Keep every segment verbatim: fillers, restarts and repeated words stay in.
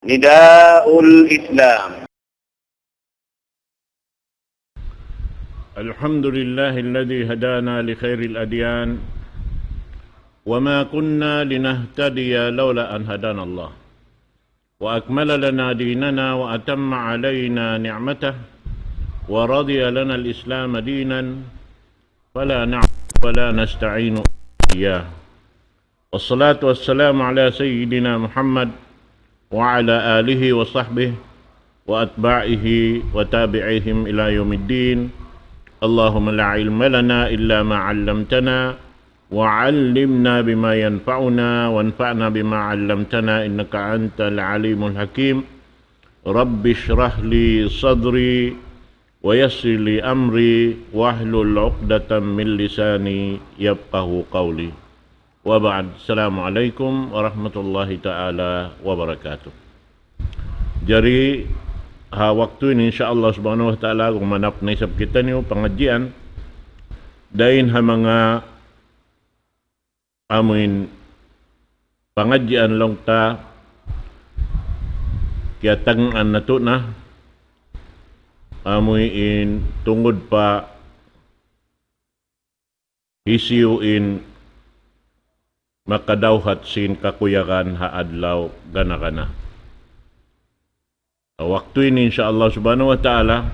نداء الإسلام. الحمد لله الذي هدانا لخير الأديان، وما كنا لنهتدي لولا أن هدانا الله، وأكمل لنا ديننا وأتم علينا نعمته، ورضي لنا الإسلام دينا، فلا نعبد ولا نستعين إلا إياه. والصلاة والسلام على سيدنا محمد وعلى آله وصحبه وأتباعه وتابعيهم إلى يوم الدين. اللهم لا علم لنا إلا ما علمتنا، وعلمنا بما ينفعنا، وانفعنا بما علمتنا، إنك أنت العليم الحكيم. رب اشرح لي صدري، ويسر لي أمري، واحلل عقدة من لساني يفقهوا قولي. وبعد، السلام عليكم ورحمة الله تعالى وبركاته. Jari, ha waktu ini, insya Allah subhanahu wa ta'ala, gumanap na isab kitaniyu pangadjian dayn ha manga amuin pangadjian laung ta kiyatagnaan natu' na, amuin tungud pa hisiyu in makadawhat sin kakuyagan ha adlaw gana-gana. Waktu ini, insya Allah subhanahu wa ta'ala,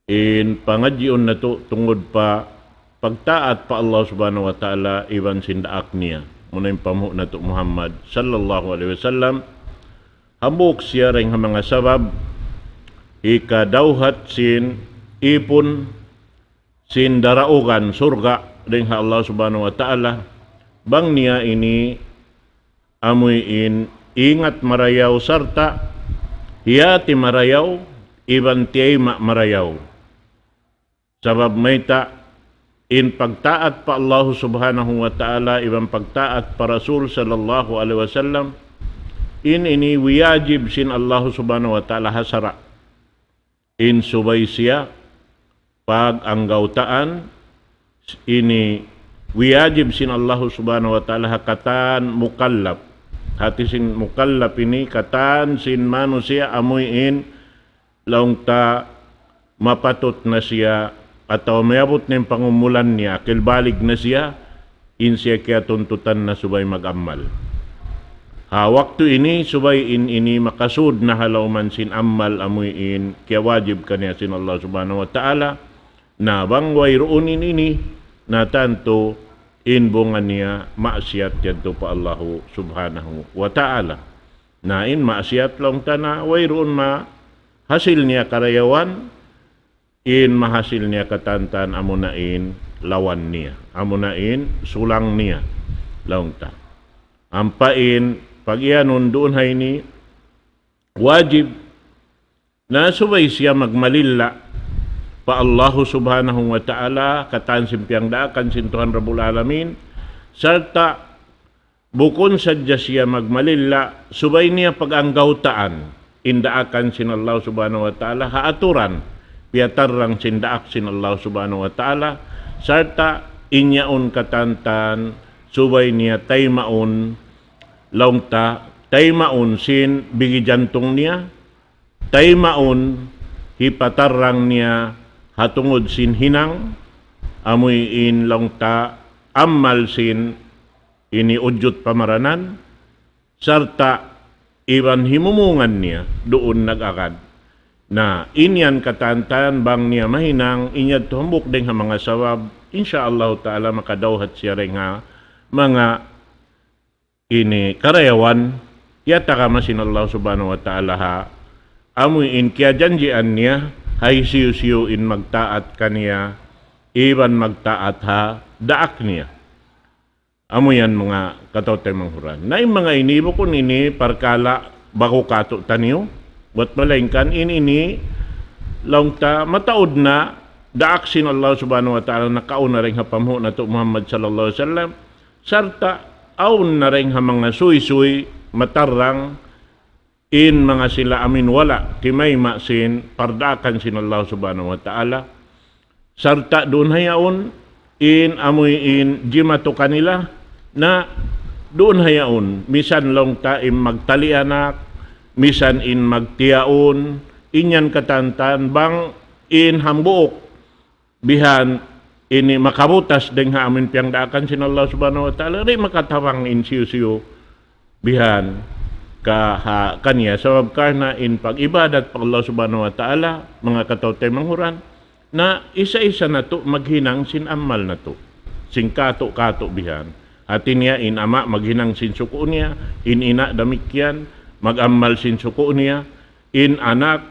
in pangadjiun natu' tungud pa pagtaat pa Allah subhanahu wa ta'ala iban sin daak niya. Muna in panghu' natu' Muhammad sallallahu alayhi wasallam, hambuuk siya dayn ha manga sabab hikadawhat sin ipun sin daraugan surga' dayn ha Allah subhanahu wa ta'ala, bang niya ini amuin ingat marayaw sarta' hiyati marayaw iban tiyayma' marayaw. Sabab mayta', in pagtaat pa Allah subhanahu wa ta'ala iban pagtaat pa Rasul sallallahu alayhi wasallam, in ini wiyajib sin Allah subhanahu wa ta'ala ha sara'. In subay siya pag-anggawtaan, ini wiyajib sin Allah subhanahu wa ta'ala ha katan mukallaf. Hati sin mukallaf ini katan sin manusiya' amuin laung ta mapatut na siya atawa miyabut na in pangumulan niya, akil balig na siya, in siya kiyatuntutan na subay mag-amal. Ha waktu ini, subay in ini makasud na ha lawm sin amal amuin kiyawajib kaniya sin Allah subhanahu wa ta'ala, na bang wayruun in ini, na tantu in bunga niya maksiyat yadtu pa Allahu subhanahu wa ta'ala. Na in maksiyat laung ta na wayruun mahasil niya karayawan, in mahasil niya katantan amuna in lawan niya, amuna in sulang niya laung ta. Ampa in pag-iyanun duun ha ini wajib na subay siya magmalilla pa Allahu subhanahu wa ta'ala, katan sin piyangdaakan sin Tuhan Rabbul Alamin, sarta' bukun sadja siya magmalilla, subay niya pag-anggawtaan in daakan sin Allah subhanahu wa ta'ala, ha aturan piyatarrang sin daak sin Allah subhanahu wa ta'ala, sarta' in yaun katantan subay niya taymaun laung ta, taymaun sin bigi jantung niya, taymaun hipatarrang niya ha tungud sin hinang, amuin laung ta amal sin ini ujud pamaranan, sarta' iban himumungan niya duun nag-agad. Na, in yan katantan bang niya mahinang, in yadtu hambuuk dayn ha manga sabab, insya Allah ta'ala makadawhat siya dayn ha manga ini karayawan, kiyatagama sin Allah subhanahu wa ta'ala ha, amuin kiyajanjian niya, ha hisiyu-siyu in magtaat kaniya, iban magtaat ha daak niya. Amu yan manga kataw-taymanghuran. Na in manga ini, bukun ini parkala' ba'gu kātu'niyu, buwat malaingkan in ini, laung ta mataud na daak sin Allah subhanahu wa ta'ala nakauna dayn ha panghu' natu' Muhammad sallallahu alayhi wasallam, sarta' awn na dayn ha manga suysuy matarrang in manga sila amuin wala' timayma' sin pardaakan sin Allah subhanahu wa ta'ala. Sarta' duun ha yaun in amuin jimatu kanila na duun ha yaun, misan laung ta in magtali anak, misan in magtiyaun, in yan katantan, bang in hambuuk, bihan ini makabutas dayng ha amuin piyangdaakan sin Allah Subhanahu wa Ta'ala, di' makatabang in siyu-siyu bihan ka ha kaniya. Sabab karna' in pag-ibadat pa Allah Subhanahu wa Ta'ala, manga kataw-taymanghuran, na isa-isa natu' maghinang sin amal natu'. Sin katu'-katu' bihan. Hati niya in ama' maghinang sin suku' niya, in ina' damikkiyan, mag-amal sin suku' niya, in anak,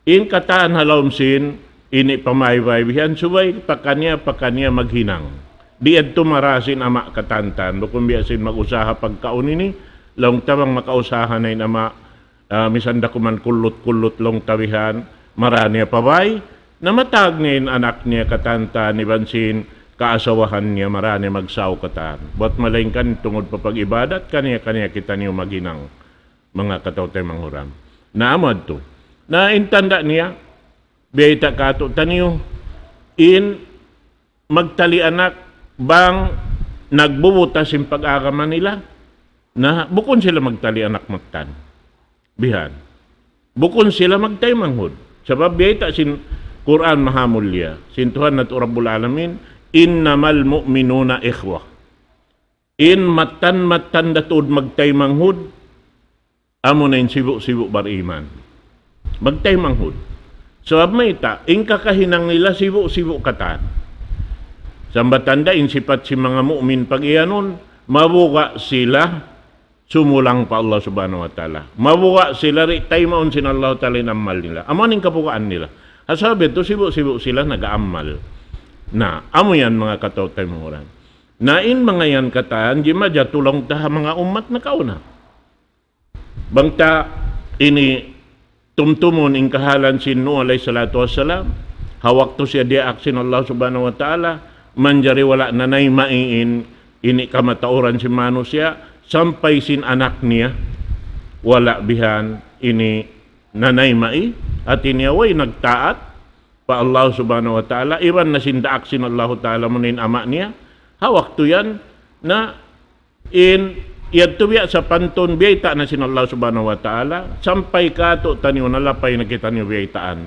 in katan ha lawm sin, ini pamaybay bihan, subay pakaniya, pakaniya maghinang. Di' yadtu mara sin ama' katantan, bukun biya' sin mag-usaha pagkaun ini, laung ta bang makausaha na in ama', ah, misan da kuman kullut-kullut laung ta bihan, mara niya pa bay, na matag niya in anak niya katantan, iban sin kaasawahan niya, mara niya magsaw katan. Buwat malaingkan tungud pa pag-ibadat, kaniya-kaniya kitaniyu maghinang, manga kataw-taymanghuran. Na amu yadtu. Na in tanda' niya, biyayta' katu' taniyu, in magtali anak bang nagbubutas in pag-agama nila, na bukun sila magtali anak mattan. Bihan. Bukun sila magtaymanghud. Sabab biyayta' sin Qur'an Mahamulliya, sin Tuhan natu' Rabbul Alamin, إنما المؤمنون إخوة. In mattan-mattan da tuud magtaymanghud, amuna in sibu'-sibu' bariman. Magtaymanghud. Sabab mayta', in kakahinang nila sibu'-sibu' katan. Sambatan da in sipat sin manga mu'min pag-iyanun, mabuga' sila sumulang pa Allah Subhanahu wa Ta'ala. Mabuga' sila di' taymaun sin Allah Ta'ala in amal nila. Amu in kabugaan nila. Ha sabab yadtu sibu'-sibu' sila nag-amal. Na, amu yan manga kataw-taymanghuran. Na in manga yan katan, jimajatu laung ta ha manga ummat nakauna. Bang ta ini tumtumun in kahalan sin Nuh alayhi salatu wassalam, ha waktu siya diyaak sin Allah Subhanahu wa Ta'ala, manjari wala' nanaymai in ini kamatauran sin manusiya', sampay sin anak niya, wala' bihan ini nanaymai, hati niya way nagtaat pa Allah Subhanahu wa Ta'ala, iban na sin daak sin Allah Ta'ala muna in ama' niya, ha waktu yan na in yadtu biya' sapantun biyayta' na sin Allah Subhanahu wa Ta'ala, sampay katu' taniyu nalapay na kitaniyu biyaytaan.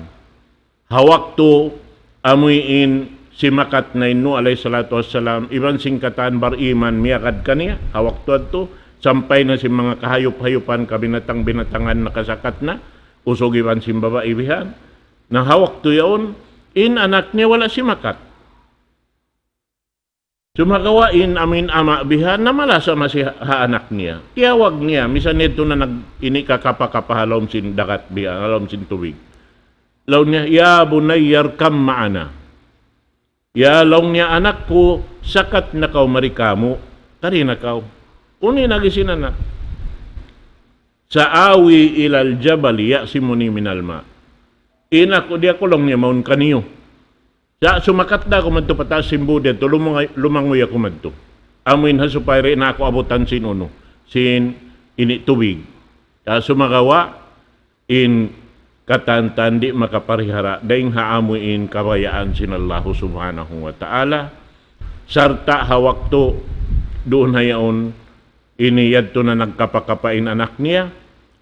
Ha waktu amuin simakat na in Nuh alayhi salatu wassalam, iban sin katan bariman miyagad kaniya, ha waktu yadtu, sampay na sin manga kahayup-hayupan, kabinatang-binatangan nakasakat na, usug iban sin babai bihan. Na ha waktu yaun, in anak niya wala' simakat. Sumagawa' in amuin ama' bihan namalasa masi ha, ha anak niya. Tiyawag niya, misan yadtu na nag-, ini kakapa-kapa ha lawm sin dagat bihan, ha lawm sin tubig. Laung niya, يا بني اركب معنا. Ya laung niya, anak ku, sakat na kaw mari kāmu', kari na kaw. Unu in agi sin anak? سآوي إلى الجبل يعصمني من الماء. In aku, di' aku laung niya mawn kaniyu. Sa' sumakat da aku madtu pa taas sin būd yadtu, lumangay-, lumanguy aku madtu. Amuin ha supaya di' na aku abutan sin unu, sin ini tubig. Sa' sumagawa', in katantan di' makaparihara, dayn ha amuin kabayaan sin Allahu Subhanahu wa Ta'ala. Sarta' ha waktu duun ha yaun, ini yadtu na nagkapa-kapa in anak niya,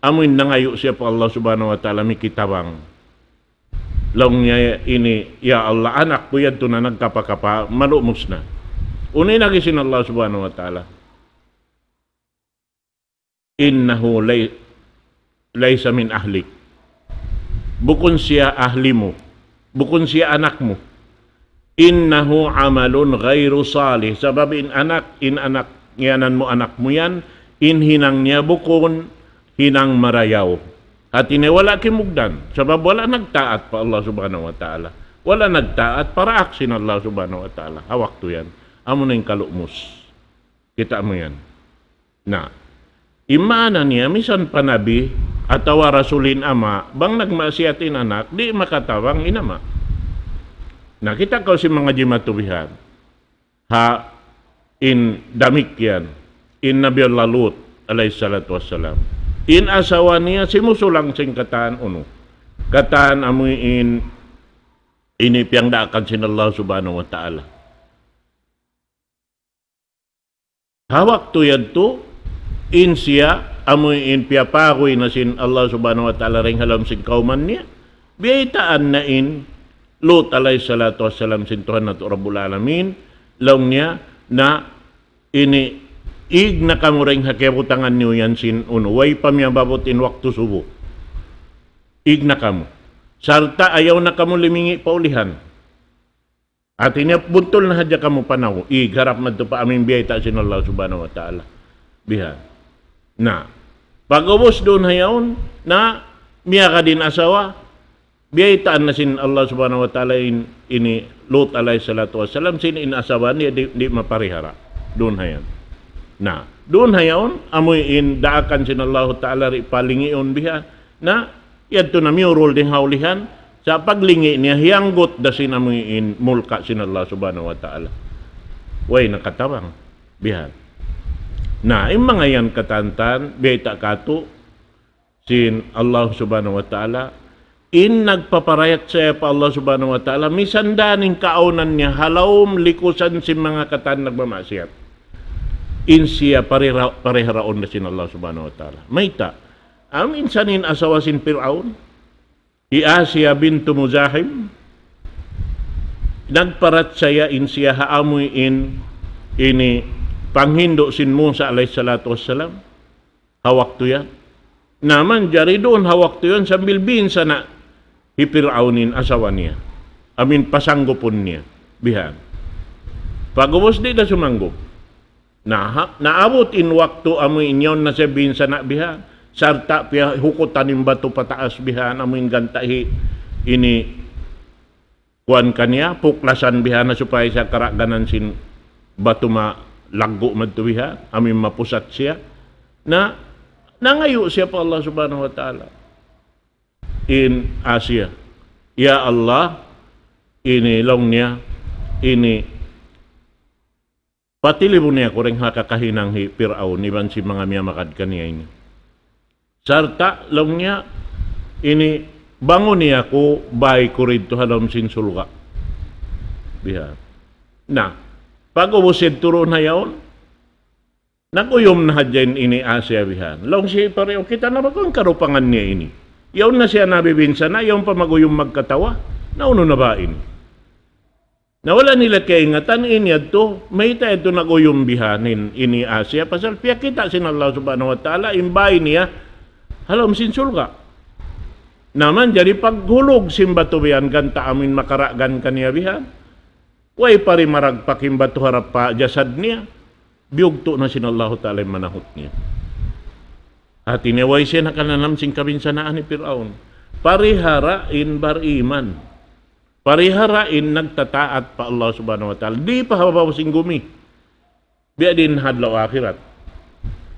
amuin nangayu' siya pa Allah Subhanahu wa Ta'ala mikitabang. Laung niya ini, "Ya Allah, anak ku yadtu na nagkapa-kapa, malumus na." Unu in agi sin Allah Subhanahu wa Ta'ala? إنه لي-، ليس من أهلك. Bukun siya ahli mu. Bukun siya anak mu. إنه عمل غير صالح. Sabab in anak, in anak, ngiyanan mu anak mu yan, in hinang niya bukun hinang marayaw. Hati niya wala' kimugdan. Sabab wala' nagtaat pa Allah Subhanahu wa Ta'ala. Wala' nagtaat pa daak sin Allah Subhanahu wa Ta'ala. Ha waktu yan. Amu na in kalumus. Kita' mu yan. Na, in maana niya, misan pa nabi atawa rasul in ama', bang nagmaksiyat in anak, di' makatabang in ama'. Na, kita' kaw sin manga jimatu bihan. Ha, in damikkiyan, in Nabi Allah Lut, alayhi salatu wassalam. In asawa niya, simusulang sin katan unu. Katan amuin ini piyangdaakan sin Allah Subhanahu wa Ta'ala. Ha waktu yadtu, in siya, amu in piyapaguy na sin Allah Subhanahu wa Ta'ala dayn ha lawm sin kawman niya, biyaytaan na in Lut alayhi salatu wassalam sin Tuhan natu' Rabbul Alamin, laung niya na ini, ig na kamu dayn ha kiyabutangan niyu yan sin unu, way pa miyababut in waktu subu. Ig na kamu. Sarta' ayaw na kamu limingi' pa ulihan. Hati niya buntul na hadja kamu panaw. Ig harap madtu pa amu in biyayta' sin Allah Subhanahu wa Ta'ala. Biha. Na. Pag-ubus duun ha yaun, na miyagad in asawa, biyaytaan na sin Allah Subhanahu wa Ta'ala in, ini Lut alayhi salatu wassalam, sin in asawa niya di', di' maparihara. Duun ha yan. Na, duun ha yaun, amu in daakan sin Allah Ta'ala di' palingiun biha. Na, yadtu na miyurul dayn ha ulihan, sa' paglingi' niya, hiyanggut da sin amu in mulka' sin Allah Subhanahu wa Ta'ala. Way nakatabang. Biha. Na, in manga yan katantan, biyayta' katu', sin Allah Subhanahu wa Ta'ala, in nagpaparachaya pa Allah Subhanahu wa Ta'ala, misan da in kaawnan niya ha lawm likusan sin manga katan nagmamaksiyat. In siya parira-, pariharaun da sin Allah Subhanahu wa Ta'ala. Mayta'? Amu in sa in asawa sin Pir'aun, hi Asiya bintu Muzahim, nagparachaya in siya ha amu in ini panghindu' sin Musa alayhi salatu wassalam. Ha waktu yan. Na manjari duun ha waktu yan sambil binsana' hi Pir'aun in asawa niya. Amu in pasanggupun niya. Bihan. Pag-ubus di' da sumanggup. Na, ha, naabut in waktu amu in yaun na siya binsana' bihan. Sarta' piyahukutan in batu pataas bihan, amu in ganta' hi ini kuwan kaniya, puklasan biha na supaya siya karaganan sin batu malaggu' madtu biha, amu in mapusat siya. Na, nangayu' siya pa Allah Subhanahu wa Ta'ala. In Asiya. Ya Allah, ini laung niya, ini patilibun niya aku dayn ha kakahinang hi Pir'aun iban sin manga miyamagad kaniya ini. Sarta' laung niya ini bangun niya aku bāy ku didtu ha lawm sin surga'. Biha. Na, pag-ubus yadtu duun ha yaun, nag-uyum na hadja in ini Asiya bihan. Laung siya pariu, kita' na ba kaw in karupangan niya ini. Yaun na siya nabibinsana', yaun pa mag-uyum magkatawa. Na unu na ba ini? Na wala' nila kaingatan in yadtu, mayta' yadtu nag-uyum bihan in ini Asiya, pasal piyakita' sin Allah Subhanahu wa Ta'ala, in bāy niya, ha lawm sin surga'. Na manjari paghulug sin batu bihan ganta' amu in makaragan kaniya bihan. Way pa di' maragpak in batu harap pa jasad niya, biyugtu' na sin Allahu Ta'ala in manahut niya. Hati niya way siya nakananam sin kabinsanaan hi Pir'aun. Parihara in bariman. Parihara in nagtataat pa Allah Subhanahu wa Ta'ala. Di' pa ha babaw sin gumi. Biya' diin ha adlaw akhirat.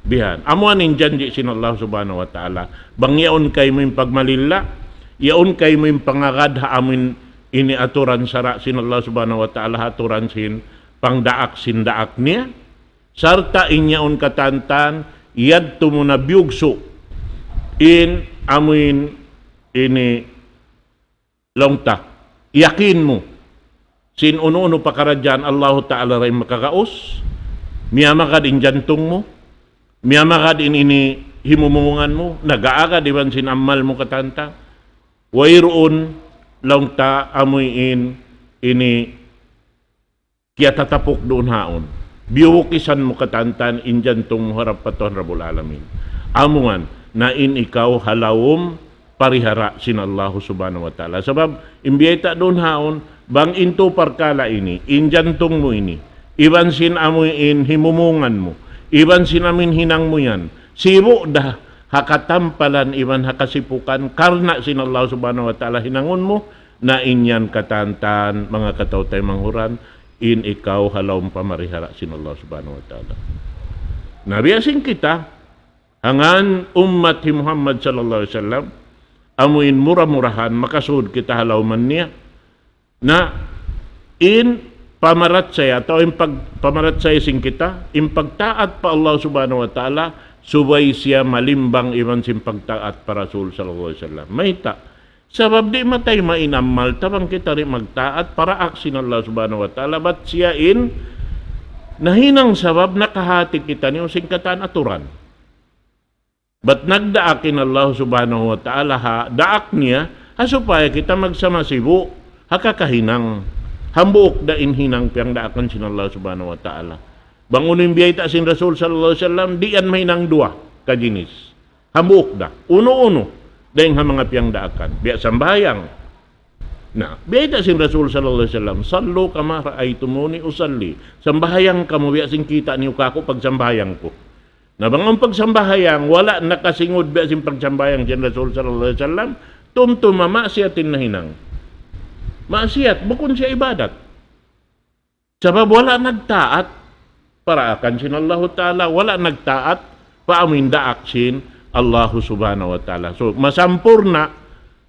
Bihan. Amu yan in janji' sin Allah Subhanahu wa Ta'ala. Bang yaun kaymu in pagmalilla, yaun kaymu in pangagad ha amu in ini aturan sara' sin Allah Subhanahu wa Ta'ala, ha aturan sin pangdaak sin daak niya, sarta' in yaun katantan, yadtu mu na biyugsu' in amu in ini laung ta, yakin mu, sin unu-unu pakaradjaan Allahu Ta'ala da in makagaus, miyamagad in jantung mu, miyamagad in ini himumungan mu, nag-aagad iban sin amal mu katantan, wayruun laung ta amu in ini kiyatatapuk duun haun. Biyukisan mu katantan in jantung mu harap pa Tuhan Rabbul Alamin. Amu yan, na in ikaw ha lawm parihara sin Allahu Subhanahu wa Ta'ala. Sabab, in biyayta' duun haun, bang in tu parkala' ini, in jantung mu ini, iban sin amu in himumungan mu, iban sin amu in hinang mu yan, sibu' da ha katampalan iban ha kasipukan, karna' sin Allah Subhanahu wa Ta'ala hinangun mu, na in yan katantan, manga kataw-taymanghuran, in ikaw ha lawm pamarihara sin Allah Subhanahu wa Ta'ala. Na biya' sin kita, hangkan ummat hi Muhammad sallallahu alayhi wasallam, amu in mura-murahan, makasud kita ha lawman niya. Na in pamarachaya, atawa in pag-, pamarachaya sin kita, in pagtaat pa Allah Subhanahu wa Ta'ala, subay siya malimbang iban sin pagtaat pa Rasul sallallahu alayhi wasallam. Mayta'? Sabab di' matay main amal ta bang kita di' magtaat pa daak sin Allah Subhanahu wa Ta'ala, bat siya in nahinang sabab nakahati kitaniyu sin katan aturan. Bat nagdaak in Allah Subhanahu wa Ta'ala ha daak niya, ha supaya kita magsama sibu' ha kakahinang. Hambuuk da in hinang piyangdaakan sin Allah Subhanahu wa Ta'ala. Bang unu in biyayta' sin Rasul sallallahu alayhi wasallam, di' yan mahinang duwa ka jinis. Hambuuk da. Unu-unu. Dayng ha manga piyangdaakan. Biya' sambahayang. Na, biyayta' sin Rasul sallallahu alayhi wasallam, صلوا كما رأيتموني أصلي. Sambahayang kamu biya' sin kita' niyu kaku' pagsambahayang ku. Na bang awn pagsambahayang, wala' nakasingud biya' sin pagsambahayang sin Rasul sallallahu alayhi wasallam, tumtuma maksiat in nahinang. Maksiat, bukun siya ibadat. Sabab wala' nagtaat pa daakan sin Allahu Ta'ala, wala' nagtaat pa amuin daak sin Allahu Subhanahu wa Ta'ala. So, masampurna'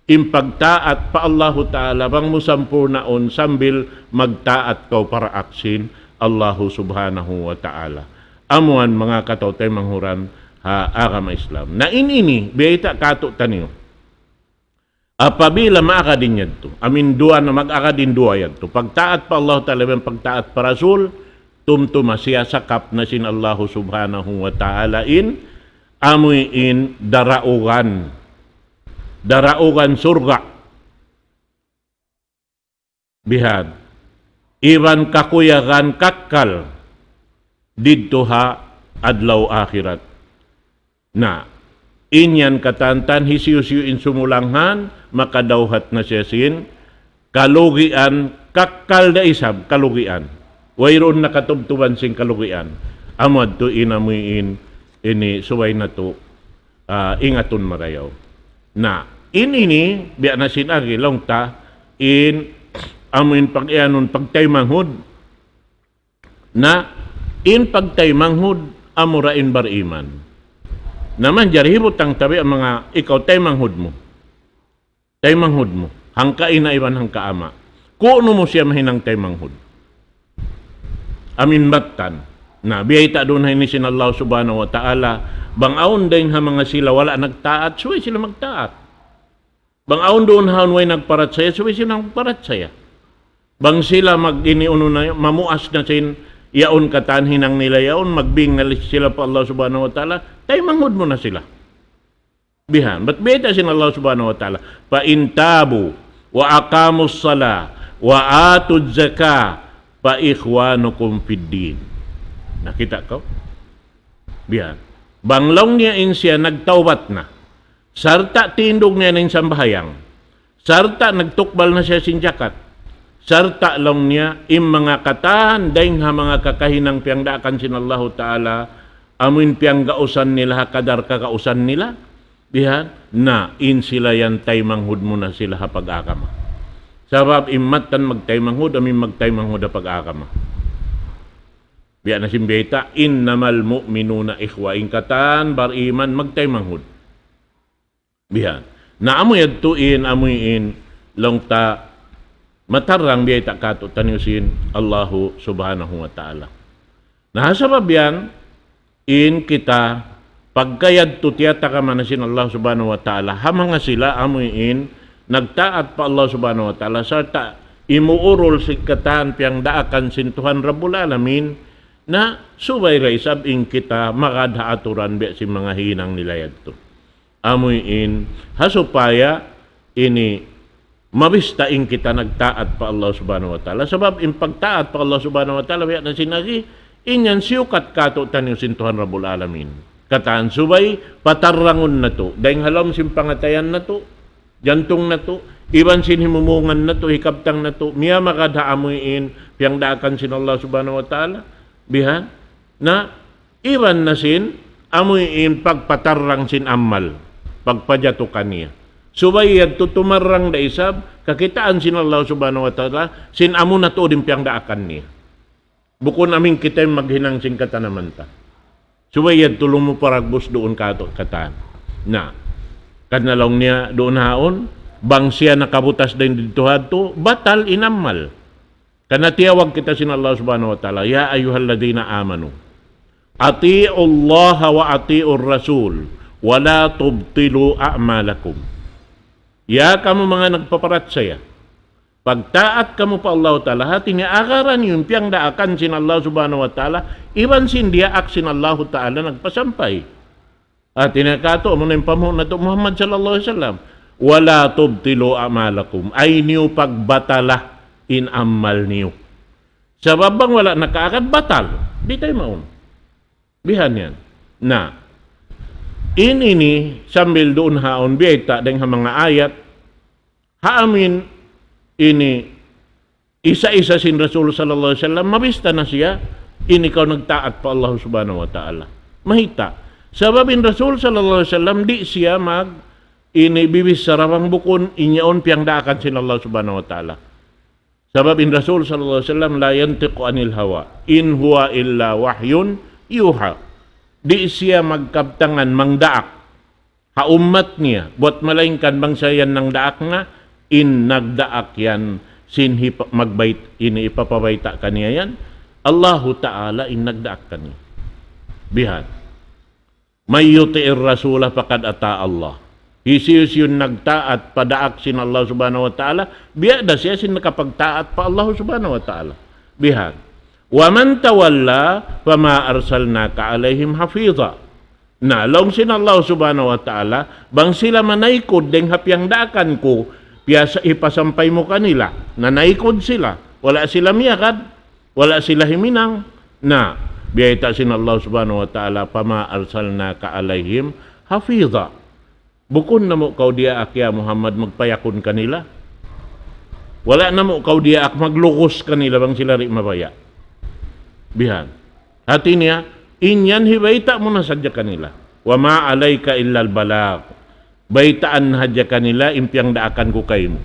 in pagtaat pa Allahu Ta'ala, bang mu sampurnaun sambil magtaat kaw pa daak sin Allahu Subhanahu wa Ta'ala. Amuan manga kataw-taymanghuran ha agama Islam. Na in ini, biyayta' katu'taniyu. Apabila maagad in yadtu, amuin duwa na mag-agad in duwa yadtu. Pagtaat pa Allah Ta'ala, iban pagtaat pa Rasul, tumtuma siya sakap na sin Allahu Subhanahu wa Ta'ala in, amuin daraugan. Daraugan surga'. Bihan. Iban kakuyagan kakkal didtu ha adlaw akhirat. Na, in yan katantan hisiyu-siyu in sumulanghan, makadawhat na siya sin kalugian, kakkal da isab kalugian. Wayruun nakatubtuban sin kalugian. Amu yadtu in amuin ini subay natu', ah, ingatun marayaw. Na, in ini, biya' na sin agi, laung ta, in amuin pag-iyanun pagtaymanghud, na in pagtaymanghud amura in bariman. Na manjari hibutang ta biya' manga ikaw taymanghud mu. Taymanghud mu. Hangka ina' iban hangka ama'. Kunu' mu siya mahinang taymanghud. Amuin mattan. Na, biyayta' duun ha ini sin Allah Subhanahu wa Ta'ala. Bang awn dayng ha manga sila wala' nagtaat, subay sila magtaat. Bang awn duun ha awn way nagparachaya, subay sila magparachaya. Bang sila mag-ini unu na, mamuas na sin yaun katan hinang nila yaun, magbing na sila pa Allah Subhanahu wa Ta'ala, taymanghud mu na sila. Bihan, bat biyayta' sin Allah Subhanahu wa Ta'ala, فإن تابوا وأقاموا الصلاة وآتوا الزكاة فإخوانكم في الدين. Nakita' kaw? Bihan. Bang laung niya in siya nagtawbat na. Sarta' tindug niya na in sambahayang. Sarta' nagtukbal na siya sin jakat. Sarta' laung niya in manga katan, dayng ha manga kakahinang piyangdaakan sin Allahu Ta'ala, amuin piyanggausan nila ha kadar kagausan nila. Bihan, na in sila yan taymanghud mu na sila ha pag-agama. Sabab in mattan magtaymanghud, amuin magtaymanghud ha pag-agama. Biya' na sin biyayta', إنما المؤمنون إخوة. In katan bariman magtaymanghud. Bihan. Na amu yadtu in, amuin, laung ta, matarrang biyayta' katu'taniyu sin Allahu Subhanahu wa Ta'ala. Na sabab yan, in kita, pagka yadtu tiyatakaman na sin Allah Subhanahu wa Ta'ala, ha manga sila, amuin, nagtaat pa Allah Subhanahu wa Ta'ala, sarta' imuurul sin katan piyangdaakan sin Tuhan Rabbul Alamin, na subay da isab in kita magad ha aturan biya' sin manga hinang nila yadtu. Amuin, ha supaya ini mabista in kita nagtaat pa Allah Subhanahu wa Ta'ala. Sabab in pagtaat pa Allah Subhanahu wa Ta'ala, biya' na sin agi, in yan siyukat katu'taniyu sin Tuhan Rabbul Alamin. Katan subay, patarrangun natu'. Dayng ha lawm sin pangatayan natu', jantung natu', iban sin himumungan natu', hikabtang natu', miyamagad ha amuin, piyangdaakan sin Allah Subhanahu wa Ta'ala. Bihan, na, iban na sin, amuin pagpatarrang sin amal, pagpajatu kaniya. Subay yadtu tumarrang da isab, kakitaan sin Allah Subhanahu wa Ta'ala, sin amu na tuud in piyangdaakan niya. Bukun amuin kita in maghinang sin katanaman ta. Subay yadtu lumuparagbus duun katu' katan. Na, karna' laung niya duun haun, bang siya nakabutas dayn didtu hadtu, batal in amal. Karna' tiyawag kita sin Allah Subhanahu wa Ta'ala, يا أيها الذين آمنوا أطيعوا الله وأطيعوا الرسول ولا تبطلوا أعمالكم. Ya kamu manga nagpaparachaya, pagtaat kamu pa Allah Ta'ala, hati niya agaran niyu in piyangdaakan sin Allah Subhanahu wa Ta'ala, iban sin diyaak sin Allah Ta'ala nagpasampay. Hati niya katu', amu na in pamung natu' Muhammad sallallahu alayhi wasallam. ولا تبطلوا أعمالكم. Ayaw niyu pagbatala in amal niyu. Sabab bang wala' nakaagad batal. Di' ta maunu. Bihan yan. Na, in ini sambil duun haun biyayta' dayng ha manga ayat, ha amin ini isa-isa sin Rasul sallallahu alayhi wasallam, mabista na siya, ini kaw nagtaat pa Allah subhanahu wa ta'ala. Mayta'? Sabab in Rasul sallallahu alayhi wasallam, di' siya mag, ini bibichara bang bukun in yaun piyangdaakan sin Allah subhanahu wa ta'ala. Sabab in Rasul sallallahu alayhi wasallam, لا ينطق عن الهوى إن هو إلا وحي يوحى. Di' siya magkabtangan mangdaak ha ummat niya, buwat malaingkan bang siya yan nangdaak nga, in nagdaak yan, sin hipa-, magbayt-, ini hipapabayta' kaniya yan, Allahu Ta'ala in nagdaak kaniya. Bihan. من يطع الرسول فقد أطاع الله. Hisiyu-siyu in nagtaat pa daak sin Allah subhanahu wa ta'ala, biya' da siya sin nakapagtaat pa Allah subhanahu wa ta'ala. Bihan. ومن تولى فما أرسلناك عليهم حفيظا. Na, laung sin Allah subhanahu wa ta'ala, bang sila manaykud dayng ha piyangdaakan ku, piyasa-, hipasampay mu kanila, nanaykud sila, wala' sila miyagad, wala' sila himinang. Na, biyayta' sin Allah subhanahu wa ta'ala, فما أرسلناك عليهم حفيظا. Bukun namu' kaw diyaak ya Muhammad magpayakun kanila. Wala' namu' kaw diyaak maglugus kanila bang sila di' mabaya'. Bihan. Hati niya, in yan hibayta' mu na sadja kanila. وما عليك إلا البلاغ. Baytaan na hadja kanila in piyangdaakan ku kaymu.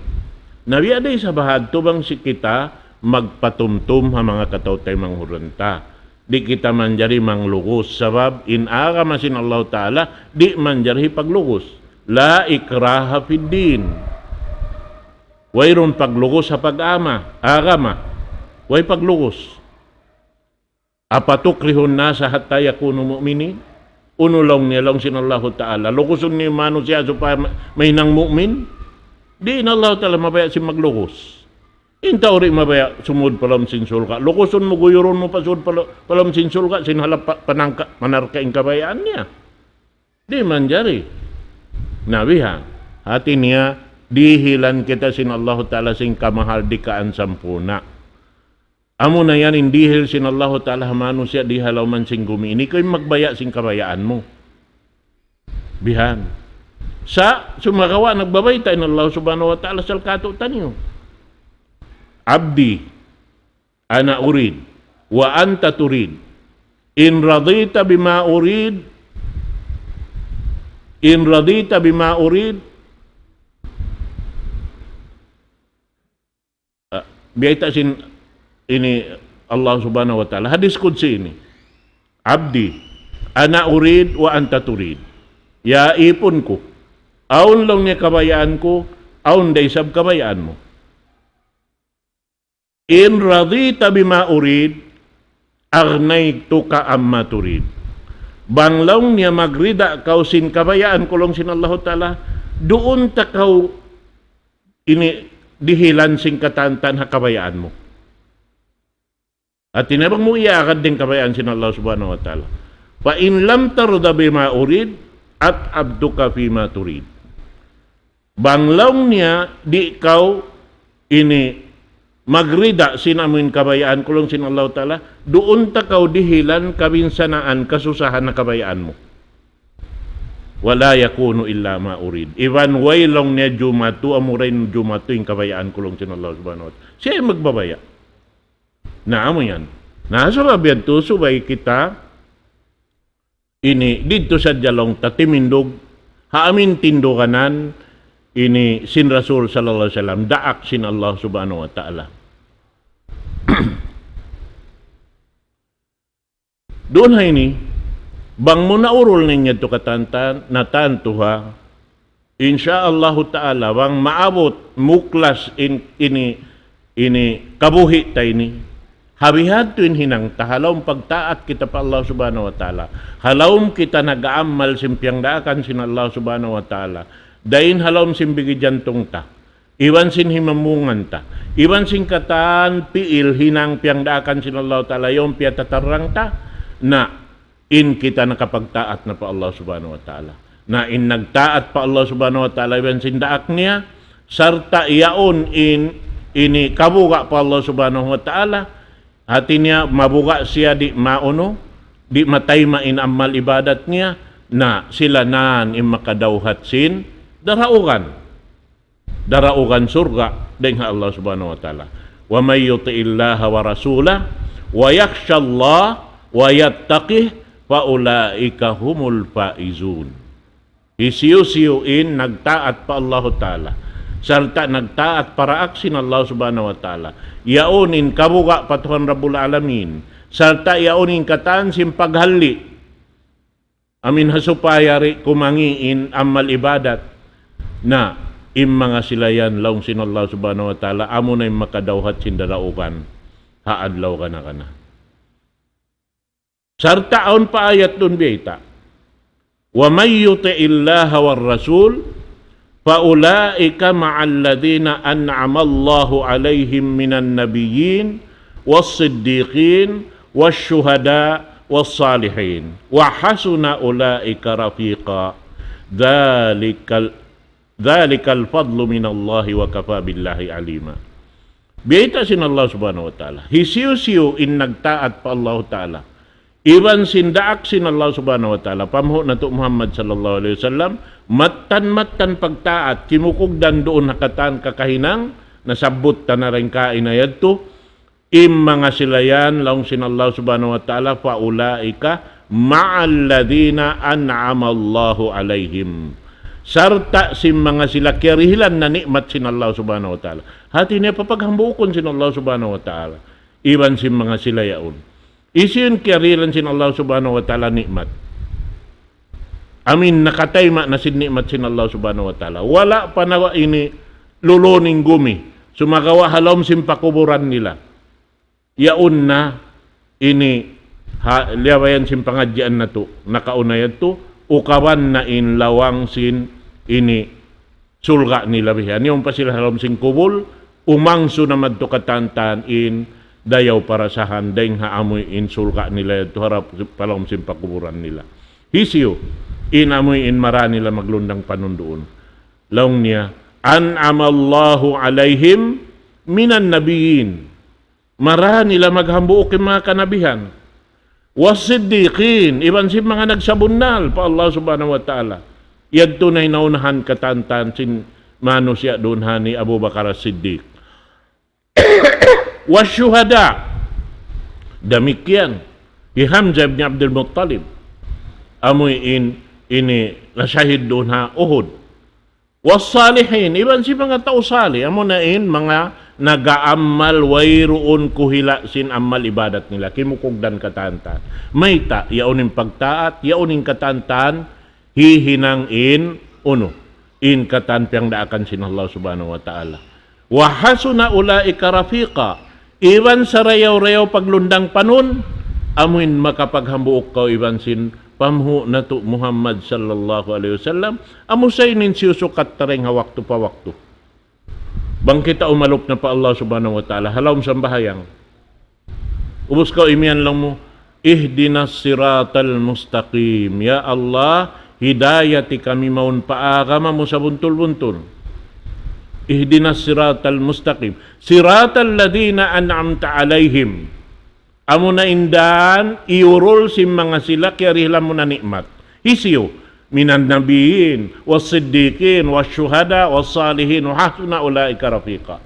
Na biya' da isab ha yadtu bang sin kita magpatumtum ha manga kataw-taymanghuran ta. Di' kita manjari manglugus. Sabab in agama sin Allah Ta'ala, di' manjari paglugus. لا إكراه في الدين. Wayruun paglugus ha pag-ama, agama. Way paglugus. أفتكره الناس حتى يكونوا مؤمنين؟ Unu laung niya, laung sin Allahu Ta'ala, lugusun niyu in manusiya' supaya ma-, mahinang mu'min? Di' in Allahu Ta'ala mabaya' sin maglugus. In tau di' mabaya' sumud pa lawm sin surga', lugusun mu, guyurun mu pasud pa la-, pa lawm sin surga', sin halap pa-, panangka-, panarka in kabayaan niya. Di' manjari. Na bihan. Hati niya, dihilan kita sin Allahu Ta'ala sin kamahardikaan sampurna'. Amuna yan in dihil sin Allahu Ta'ala ha manusiya' di ha lawm sin gumi ini, kaw in magbaya' sin kabayaan mu. Bihan. Sa' sumagawa' nagbabayta' in Allah subhanahu wa ta'ala asal kātu'niyu. عبدي أنا أريد وأنت تريد إن رضيت بما أريد إن رضيت بما أريد Ah, biyayta' sin ini Allah subhanahu wa ta'ala. Hadis qudsi ini. عبدي أنا أريد وأنت تريد. Ya ipun ku. Awn laung niya kabayaan ku, awn da isab kabayaan mu. إن رضيت بما أريد أغنيتك عما تريد. Bang laung niya magrida kaw sin kabayaan ku laung sin Allahu Ta'ala, duun ta kaw ini dihilan sin katantan ha kabayaan mu. Hati niya bang mu iyaagad in kabayaan sin Allah subhanahu wa ta'ala. فإن لم ترض بما أريد أتعبتك فيما تريد. Bang laung niya di' kaw ini magrida sin amuin kabayaan ku laung sin Allah ta'ala, duun ta kaw dihilan kabinsanaan, kasusahan na kabayaan mu. ولا يكون إلا ما أريد. Iban way laung niya jumatu, amura in jumatu in kabayaan ku laung sin Allah subhanahu wa ta'ala. Siya in magbabaya'. Na, amu yan. Na, sabab yadtu, subay kita ini, didtu sadja laung ta timindug, ha amin tinduganan, ini sin Rasul sallallahu alayhi wasallam, daak sin Allah subhanahu wa ta'ala. Duun ha ini, bang mu naurul na in yadtu katantan, na tantu ha, insya Allahu ta'ala, bang maabut, muklas in, ini, ini, kabuhi' ta ini. Ha bihadtu in hinang ta, ha lawm pagtaat kita pa Allah subhanahu wa ta'ala. Ha lawm kita nag-aamal sin piyangdaakan sin Allah subhanahu wa ta'ala. Dayn ha lawm sin bigi jantung ta. Iban sin himamungan ta. Iban sin katan pi'il hinang piyangdaakan sin Allah Ta'ala yaun piyatatarrang ta. Na, in kita nakapagtaat na pa Allah Subhanahu wa Ta'ala. Na in nagtaat pa Allah Subhanahu wa Ta'ala iban sin daak niya, sarta' yaun in ini kabuga' pa Allah Subhanahu wa Ta'ala, hati niya mabuga' siya di' maunu, di' matayma' in amal ibadat niya, na sila nan in makadawhat sin daraugan. Daraugan surga' dayn ha Allah Subhanahu wa Ta'ala. ومن يطع الله ورسوله ويخش الله ويتقه فأولئك هم الفائزون. Hisiyu-siyu in nagtaat pa Allahu Ta'ala, sarta' nagtaat pa daak sin Allah Subhanahu wa Ta'ala, yaun in kabuga' pa Tuhan Rabbul Alamin, sarta' yaun in katan sin paghalli', amin ha supaya di' kumangi' in amal ibadat. Na, in manga sila yan, laung sin Allah Subhanahu wa Ta'ala, amu na in makadawhat sin daraugan ha adlaw kana-kana. Sarta' awn pa ayat duun biyayta', ومن يطع الله والرسول فأولئك مع الذين أنعم الله عليهم من النبيين والصديقين والشهداء والصالحين وحسن أولئك رفيقا ذلك ال- ذلك الفضل من الله وكفى بالله عليما. Biyayta' sin Allah Subhanahu wa Ta'ala, hisiyu-siyu in nagtaat pa Allahu Ta'ala iban sin daak sin Allah Subhanahu wa Ta'ala, panghu' natu' Muhammad sallallahu alayhi wasallam, mattan-mattan pagtaat, kimugdan duun ha katan kakahinang nasabbut ta na dayn kaina yadtu, in manga sila yan, laung sin Allah Subhanahu wa Ta'ala, فأولئك مع الذين أنعم الله عليهم. Sarta' sin manga sila kiyarihilan na ni'mat sin Allah Subhanahu wa Ta'ala. Hati niya papaghambuukun sin Allah Subhanahu wa Ta'ala iban sin manga sila yaun. Hisiyu in kiyarihilan sin Allah Subhanahu wa Ta'ala ni'mat, amin nakatayma' na sin ni'mat sin Allah Subhanahu wa Ta'ala, wala' pa na ini lulun in gumi, sumagawa' ha lawm sin pakuburan nila. Yaun na ini ha, liyabayan sin pangadjian natu' nakauna yadtu, ukaban na in lawang sin ini surga' nila bihan. Yaun pa sila ha lawm sin kubul, umangsu na madtu katantan in dayaw parasahan dayn ha amuin surga' nila yadtu harap pa lawm sin pakuburan nila. Hisiyu in amuin mara nila maglundang panun duun? Laung niya, أنعم الله عليهم من النبيين. Mara nila maghambuuk in manga kanabihan. والصديقين, iban sin manga nagsabunnal pa Allah Subhanahu wa Ta'ala. Yadtu na in naunahan katantan sin manusiya' duun ha ini Abu Bakar As-Siddiq. والشهداء. Damikkiyan hi Hamzah ibn Abdul Muttalib, amuin ini nasahid duun ha Uhud. والصالحين, iban sin manga tau salih, amuna in manga nag-aamal wayruun kuhila' sin amal ibadat nila, kimugdan katantan. Mayta'? Yaun in pagtaat, yaun in katantan, hihinang in unu, in katan piyangdaakan sin Allah Subhanahu wa Ta'ala. وحسن أولئك رفيقا. Iban sarayaw-rayaw paglundang panun, amuin makapaghambuuk kaw iban sin panghu' natu' Muhammad sallallahu alayhi wasallam, amu sa in siyusukat ta dayn ha waktu pa waktu. Bang kita umalup na pa Allah Subhanahu wa Ta'ala ha lawm sambahayang, ubus kaw imiyan laung mu, اهدنا الصراط المستقيم. Ya Allah, hidayati kami mawn pa agama mu sabuntul-buntul. اهدنا الصراط المستقيم. صراط الذين أنعمت عليهم. Amuna in dan iyurul sin manga sila kiyarihilan mu na ni'mat. Hisiyu? من النبيين والصديقين والشهداء والصالحين وحسن أولئك رفيقا.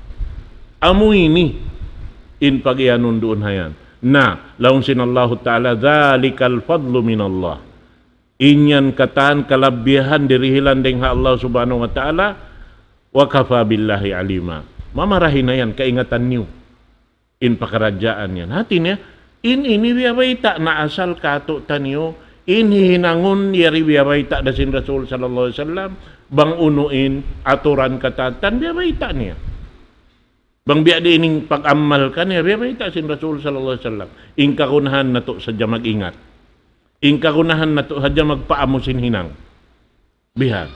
Amu ini in pagiyanun duun ha yan. Na, laung sin Allahu Ta'ala, ذلك الفضل من الله. In yan katan kalabbihan dirihilan dayn ha Allah Subhanahu wa Ta'ala, وكفى بالله عليما. Mamarahi na yan, kaingatan niyu in pakaradjaan yan. Hati niya, in ini biyabayta' na asal kātu'niyu, in hihinangun yari biyabayta' da sin Rasul sallallahu alayhi wasallam, bang unu in aturan katantan biyabayta' niya. Bang biya' diin in pag-amal kaniya, biyabayta' sin Rasul sallallahu alayhi wasallam. In kagunahan natu' sadja mag-ingat. In kagunahan natu' sadja magpaamu sin hinang. Bihan.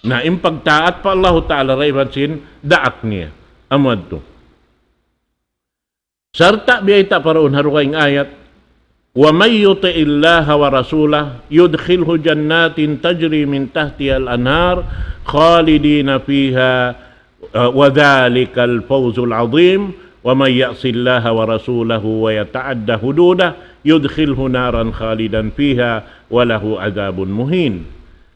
Na in pagtaat pa Allahu Ta'ala da iban sin daak niya. Amu yadtu. Sarta' biyayta' pa duun ha dugaing ayat, ومن يطع الله ورسوله يدخله جنات تجري من تحتها الأنهار خالدين فيها، آه، وذلك الفوز العظيم. ومن يعص الله ورسوله ويتعد حدوده يدخله نارا خالدا فيها وله عذاب مهين.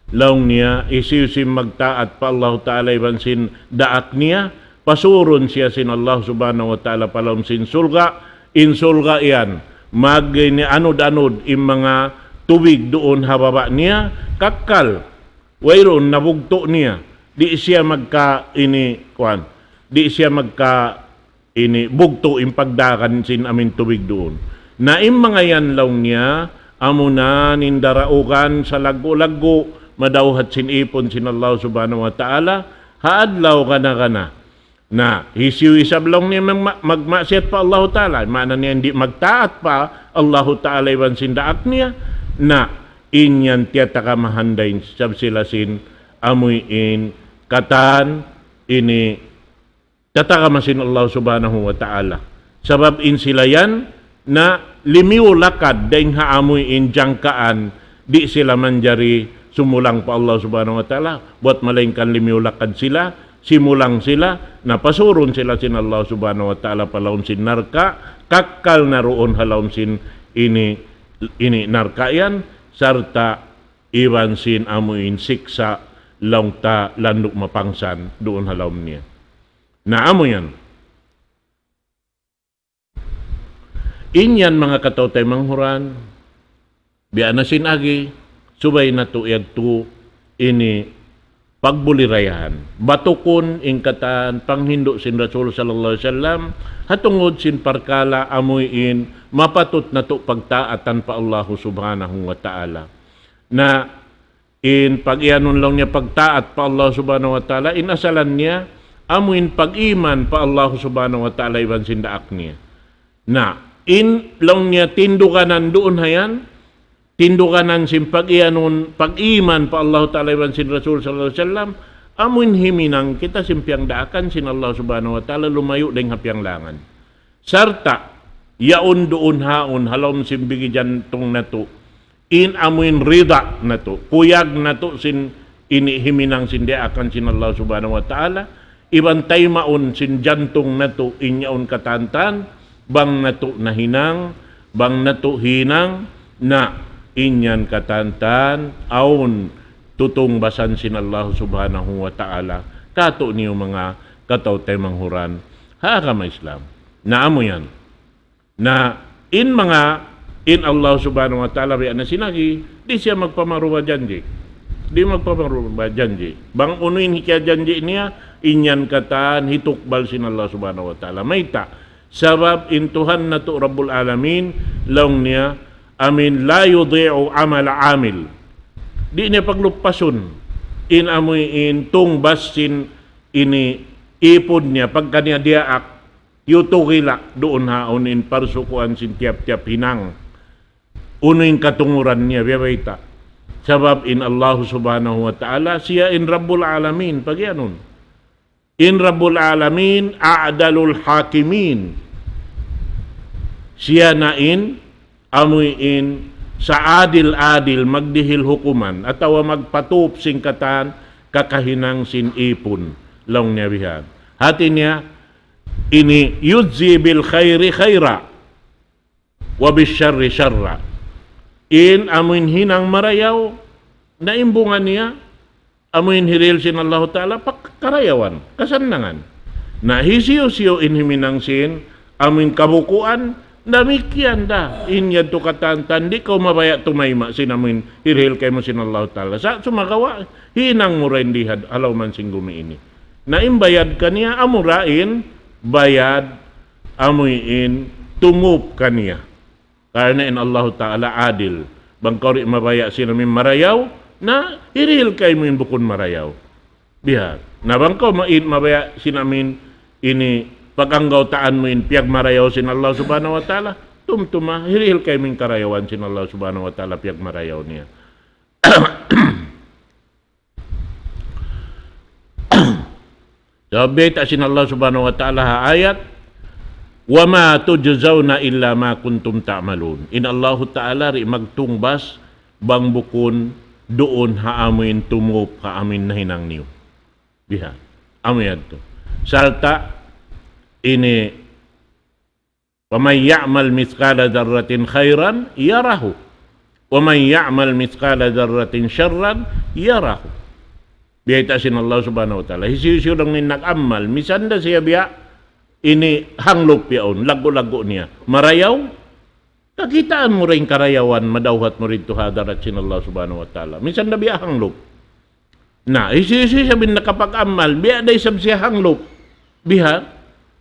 Laung niya, hisiyu-siyu in magtaat pa Allahu Ta'ala iban sin daak niya, pasurun siya sin Allah Subhanahu wa Ta'ala pa lawm sin surga', in surga' yan, mag-, ini anud-anud in manga tubig duun ha baba' niya, kakkal, wayruun na bugtu' niya, di' siya magka ini, kuwan, di' siya magka ini bugtu' in pagdagan sin amuin tubig duun. Na in manga yan laung niya, amuna in daraugan salaggu'-laggu', madawhat sin ipun sin Allah Subhanahu wa Ta'ala, ha adlaw gana-gana. Na, hisiyu isab laung niya mag-, magmaksiyat pa Allahu Ta'ala, maana niya di' magtaat pa Allahu Ta'ala iban sin daak niya, na, in yan tiyatagamahan dayn sab sila sin amuin katan ini tatagama sin Allah Subhanahu wa Ta'ala. Sabab in sila yan na limiyu lakad dayn ha amuin jangkaan, di' sila manjari sumulang pa Allah Subhanahu wa Ta'ala, buwat malaingkan limiyu lakad sila, simulang sila, na pasurun sila sin Allah Subhanahu wa Ta'ala pa lawm sin narka', kakkal na duun ha lawm sin ini, ini narka' yan, sarta' iban sin amuin siksa' laung ta landu' mapangsan duun ha lawm niya. Na amu yan. In yan manga kataw-taymanghuran, biya' na sin agi, subay natu' yadtu ini pagbulirayahan. Batukun in katan panghindu' sin Rasul sallallahu alayhi wasallam, ha tungud sin parkala' amuin mapatut natu' pagtaatan pa Allahu Subhanahu wa Ta'ala. Na in pag-iyanun laung niya pagtaat pa Allah Subhanahu wa Ta'ala, in asalan niya, amuin pag-iman pa Allah Subhanahu wa Ta'ala iban sin daak niya. Na, in laung niya tinduganan duun ha yan, tinduganan sin pag-iyanun, pag-iman pa Allah Ta'ala iban sin Rasul sallallahu alayhi wasallam, amuin himinang kita sin piyangdaakan sin Allah Subhanahu wa Ta'ala lumayu' dayn ha piyanglangan. Sarta', yaun duun haun, ha lawm sin bigi jantung natu', in amuin rida natu', kuyag natu' sin ini himinang sin diyaakan sin Allah Subhanahu wa Ta'ala, iban taymaun sin jantung natu', in yaun katantan, bang natu' nahinang, bang natu' hinang, na in yan katantan, awn tutungbasan sin Allah Subhanahu wa Ta'ala, katu' niyu manga kataw-taymanghuran ha agama Islam. Na amu yan. Na in manga, in Allah Subhanahu wa Ta'ala biya' na sin agi, di' siya magpamaruba janji'. Di' magpamaruba janji'. Bang unu in hikiyajanji' niya, in yan katan hitukbal sin Allah Subhanahu wa Ta'ala. Mayta'? Sabab in Tuhan natu' Rabbul Alamin, laung niya, amuin لا يضيع عمل عامل. Di' niya pagluppasun in amuin tungbas sin ini ipun niya, pagka niya diyaak, yutugila duun haun in parsukuan sin tiyap-tiyap hinang. Unu in katunguran niya, biya' bayta'. Sabab in Allah Subhanahu wa Ta'ala, siya in Rabbul Alamin, pagiyanun. In Rabbul Alamin, أعدل الحاكمين. Siya na in, amuin, sa adil-adil, magdihil hukuman, atawa magpatup sin katan, kakahinang sin ipun, laung niya bihan. Hati niya, ini يجزي بالخير خيرا وبالشر شرا. In amuin hinang marayaw, na in bunga niya, amuin hirihil sin Allahu Ta'ala, pa karayawan, kasannangan. Na hisiyu-siyu in himinang sin, amuin kabukuan, damikkiyan da. In yadtu katantan, di' kaw mabaya' tumayma' sin amuin hirihil kaymu sin Allahu Ta'ala. Sa' sumagawa', hinang mu ra in dihad, ha lawm sin gumi ini. Na in bayad kaniya, amura in, bayad, amuin, tumup kaniya. Karna' in Allahu Ta'ala adil. Bang kaw di' mabaya' sin amuin marayaw, na hirihil kaymu in bukun marayaw. Biha'. Na bang kaw ma-, in mabaya' sin amuin ini pag-anggawtaan mu in piyagmarayaw sin Allah Subhanahu wa Ta'ala, tumtuma, hirihil kaymu in karayawan sin Allah Subhanahu wa Ta'ala piyagmarayaw niya. Sabab bayta' sin Allah Subhanahu wa Ta'ala ha ayat, وما تجزون إلا ما كنتم تعملون. In Allahu Ta'ala di' magtungbas bang bukun duun ha amuin tumup ha amuin nahinang niyu. Biha. Amu yadtu. Sarta' ini, فمن يعمل مثقال ذرة خيرا يره ومن يعمل مثقال ذرة شرا يره. Biyayta' sin Allah Subhanahu wa Ta'ala. Hisiyu-siyu laung niya nag-amal, misan da siya biya' ini hanglup yaun, laggu'-laggu' niya. Marayaw, kakitaan mu da in karayawan, madawhat mu didtu ha hadarat sin Allah Subhanahu wa Ta'ala. Misan da biya' hanglup. Na, hisiyu-siyu isab in nakapag-amal, biya' da isab siya hanglup. Biha,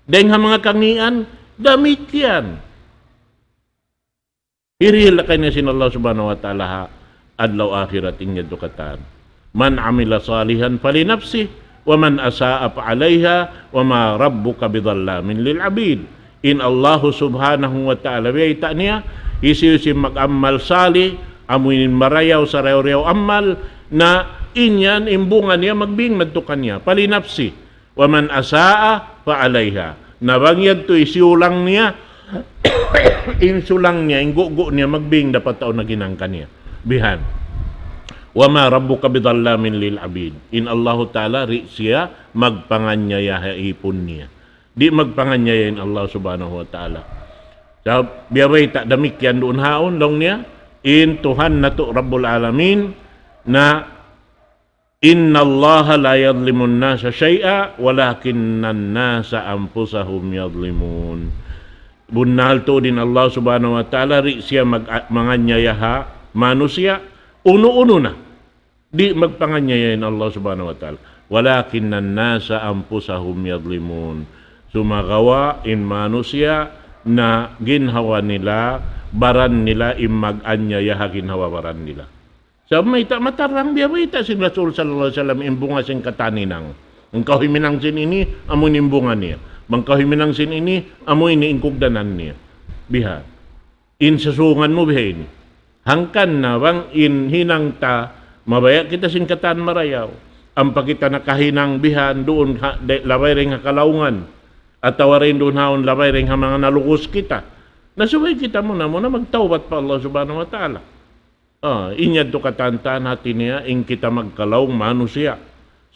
dayng ha manga kangīan, damikkiyan. Hirihil da kaniya sin Allah Subhanahu wa Ta'ala ha adlaw akhirat in yadtu katan. من عمل صالحا فلنفسه ومن أساء فعليها وما ربك بظلام للعبيد. In Allahu Subhanahu wa Ta'ala, biyayta' niya, hisiyu-siyu mag-amal salih, amu in marayaw, sarayaw-rayaw amal, na in yan, in bunga niya, magbing madtu kaniya, فلنفسه. ومن أساء فعليها. Na bang yadtu hisiyu lang niya, in sulang niya, in gugu' niya, magbing da pa tau naghinang kaniya. Bihan. وما ربك بظلام للعبيد. In Allahu Ta'ala, di' siya magpanganyaya ha īpun niya. Di' magpanganyaya in Allah Subhanahu wa Ta'ala. Sa' biya' bayta' damikkiyan duun haun, laung niya, in Tuhan natu' Rabbul Alamin, na إن الله لا يظلم الناس شيئا ولكن الناس أنفسهم يظلمون. Bunnal tuud in Allah Subhanahu wa Ta'ala, di' siya mag-, manganyaya ha manusiya', unu-unu na. Di' magpanganyaya in Allah Subhanahu wa Ta'ala. ولكن الناس أنفسهم يظلمون. Sumagawa' in manusiya' na ginhawa nila, baran nila in mag-anyaya ha ginhawa baran nila. Sabab mayta' matarrang biya' bayta' sin Rasul sallallahu alayhi wasallam in bunga sin katan hinang. Bang kaw himinang sin ini, amu ini in bunga niya. Bang kaw himinang sin ini, amu ini in kugdanan niya. Biha. In sasungan mu biha ini. Hangkan na bang in hinang ta, mabaya' kita sin katan marayaw. Ampa kita nakahinang bihan duun ha, de, labay dayng ha kalaungan. Atawa dayng duun haun labay dayng ha manga nalugus kita. Na subay kita muna-muna magtawbat pa Allah Subhanahu wa Ta'ala. Ah, in yadtu katan-katan hati niya, in kita magkalaung manusiya'.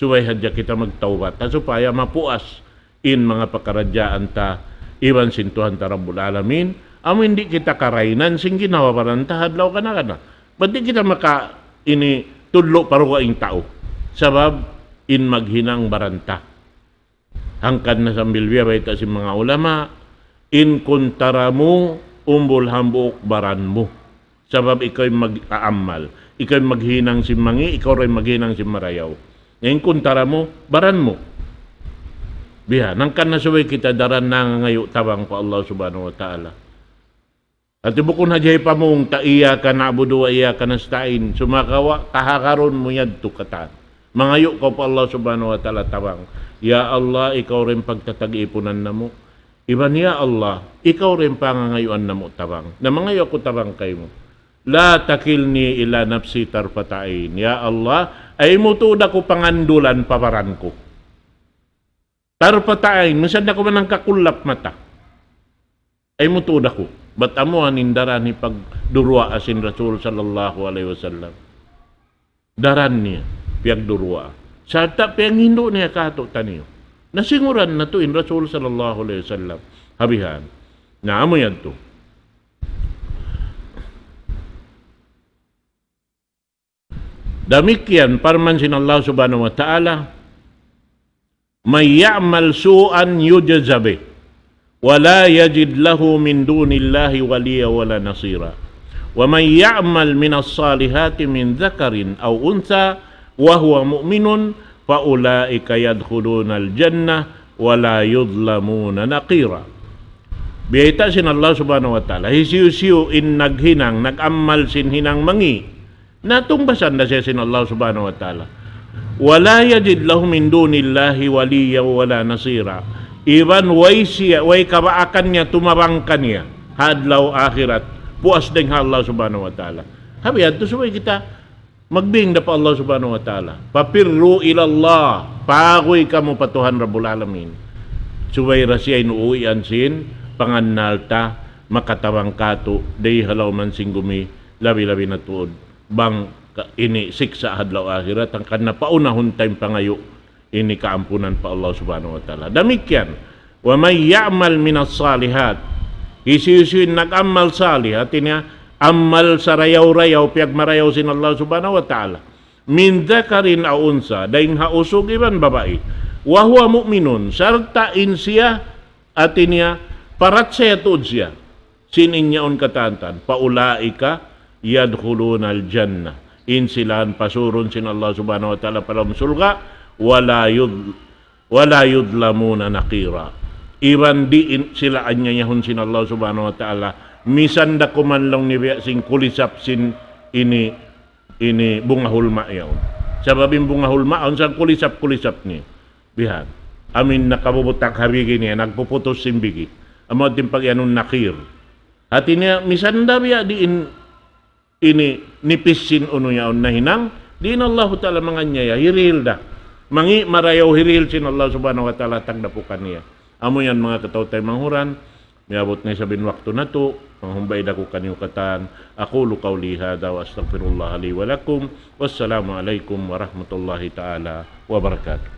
Subay hadja kita magtawbat. Ha supaya mapuas in manga pakaradjaan ta, iban sin Tuhan ta Rabbul Alamin. Amu in di' kita karainan sin ginhawa-baran ta ha adlaw kana-kana. Bat di' kita maka ini tudlu' pa dugaing tau. Sabab in maghinang baran ta. Hangkan na sambil biya' bayta' sin manga ulama, in kuntara mu, umbul hambuuk baran mu. Sabab ikaw in mag-aamal. Ikaw in maghinang sin mangi', ikaw da in maghinang sin marayaw. Na in kuntara mu, baran mu. Biha, hangkan na subay kita daran nangangayu' tabang pa Allah Subhanahu wa Ta'ala. Hati bukun hadja hipamung ta, إياك نعبد وإياك نستعين. Sumagawa' kahagarun mu yadtu katan. Mangayu' kaw pa Allah Subhanahu wa Ta'ala tabang. Ya Allah, ikaw da in pagtatag-ipunan namu'. Iban ya Allah, ikaw da in pangangayuan namu' tabang. Na mangayu' aku tabang kaymu. لا تكلني إلى نفسي طرفة عين. Ya Allah, ayaw mu tuud aku pangandulan pa baran ku. طرفة عين, minsan da aku manang kakullap mata. Ayaw mu tuud aku. Bat amu yan in daran hipagduwaa sin Rasul sallallahu alayhi wasallam. Daran niya, piyagduwaa. Sarta' piyanghindu' niya kātu'niyu. Nasinguran natu' in Rasul sallallahu alayhi wasallam. Ha bihan. Na, amu yadtu. Damikkiyan parman sin Allah Subhanahu wa Ta'ala, من يعمل سوءا يجز به ولا يجد له من دون الله وليا ولا نصيرا ومن يعمل من الصالحات من ذكر أو أنثى وهو مؤمن فأولئك يدخلون الجنة ولا يظلمون نقيرا. Biyayta' sin Allah Subhanahu wa Ta'ala, hisiyu-siyu in naghinang, nag-amal sin hinang mangi', na tungbasan da siya sin Allah Subhanahu wa Ta'ala. ولا يجد له من دون الله وليا ولا نصيرا. Iban way siya, way kabaakan niya, tumabang kaniya. Ha adlaw akhirat, puas dayng ha Allah Subhanahu wa Ta'ala. Ha biya' yadtu subay kita magbing da pa Allah Subhanahu wa Ta'ala. ففروا إلى الله. Paguy kamu pa Tuhan Rabbul Alamin. Subay da siya in uuwian sin pangannal ta makatabang kātu' dayn ha lawm sin gumi, labi-labi na tuud bang ka-, ini siksa' ha adlaw akhirat, hangkan na paunahun ta in pangayu' ini kaampunan pa Allah Subhanahu wa Ta'ala. Damikkiyan, ومن يعمل من الصالحات, hisiyu-siyu in nag-amal salih, hāti niya amal sarayaw-rayaw, piyagmarayaw sin Allah Subhanahu wa Ta'ala, من ذكر أو أنثى, dayn ha usug iban babai, وهو مؤمن, sarta' in siya, hāti niya, parachaya tuud siya sin in yaun katān-katān, فأولئك يدخلون الجنة, in sila yan pasurun sin Allah Subhanahu wa Ta'ala pa lawm surga', ولا يظ-, ولا يظلمون نقيرا. Iban di' in sila anyayahun sin Allah Subhanahu wa Ta'ala, misan da kuman laung niya biya' sin kulisap sin ini, ini bunga hulma' yaun. Sabab in bunga hulma' yaun sa kulisap-kulisap niya. Bihan. Amuin nakabubutak ha bigi niya, nagpuputus sin bigi. Amu in pag-iyanun nakir. Hāti niya, misan da biya' diin ini nipis sin unu yaun nahinang, di' na Allahu Ta'ala manganyaya, hirihil da. Mangi' marayaw hirihil sin Allah Subhanahu wa Ta'ala tagdapukan niya. Amu yan manga kataw-taymanghuran, miyabut na isab in waktu natu', manghumbay da aku kaniyu katān. أقول قولي هذا وأستغفر الله لي ولكم. والسلام عليكم ورحمة الله تعالى وبركاته.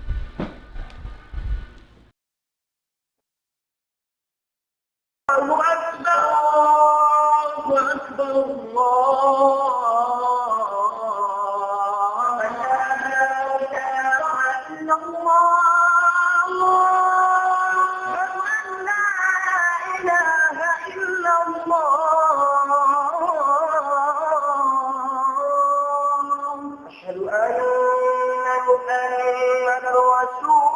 الله أكبر، الله أكبر، الله أكبر. أشهد أن لا إله إلا الله. أشهد أن لا إله إلا الله. أشهد أن محمدا رسول